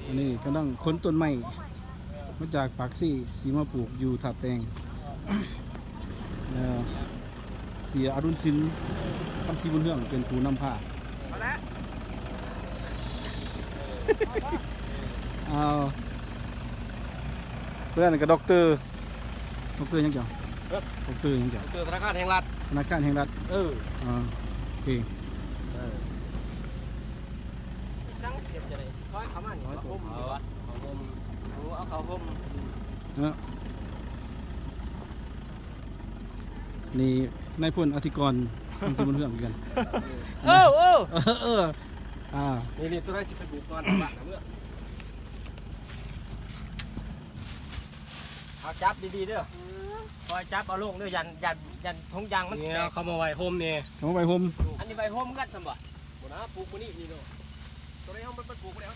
ອັນນີ້ກຳລັງຂົນຕົ້ນໄມ້ມາຈາກປາກເຊ ຊິມາປູກຢູ່ທ່າແປງ. ເອີ ເສຍອະດຸນສິນ ຄຳສີບຸນເຮືອງ ເປັນຜູ້ນຳພາ. ເອົາລະ ເອົາ ຜູ້ນັ້ນກໍດັອກເຕີ ດັອກເຕີຫຍັງເຈົ້າ? ເອີ ດັອກເຕີຫຍັງເຈົ້າ? ດັອກເຕີທະນາຄານແຫ່ງລັດ. ທະນາຄານແຫ່ງລັດ. ເອີ ອ່າ ໂອເຄ. ເອີ ມີສັງເສຍຈະໄດ້ ຊິຄອຍເຂົ້າມານີ້ ເອົາຜ້າຫົ່ມ ເອົາຜ້າຫົ່ມ ເນາະ. ນີ້ນາຍພົນອະທິກອນ ຄຳສີບຸນເຮືອງຄືກັນ. ເອີ ເອີ ເອີ ອ່າ ນີ້ໆ ຕົວໃດຊິໄປບຸກກ່ອນ ບ້ານນະເມືອງ. ເອົາຈັບດີໆເດີ ຄອຍຈັບເອົາລົງເດີ ຢ້ານ ຢ້ານ ຢ້ານຖົງຢາງມັນແຕກ. ເຂົາມາໄຫວ້ໂຮມນີ້ ເຂົາມາໄຫວ້ໂຮມ. ອັນນີ້ໄຫວ້ໂຮມກັນຊັ້ນບໍ່? ບໍ່ນະ ປູກມື້ນີ້ນີ້ເນາະ. ຕົວໃດເຮົາມັນ ມັນປູກບໍ່ໄດ້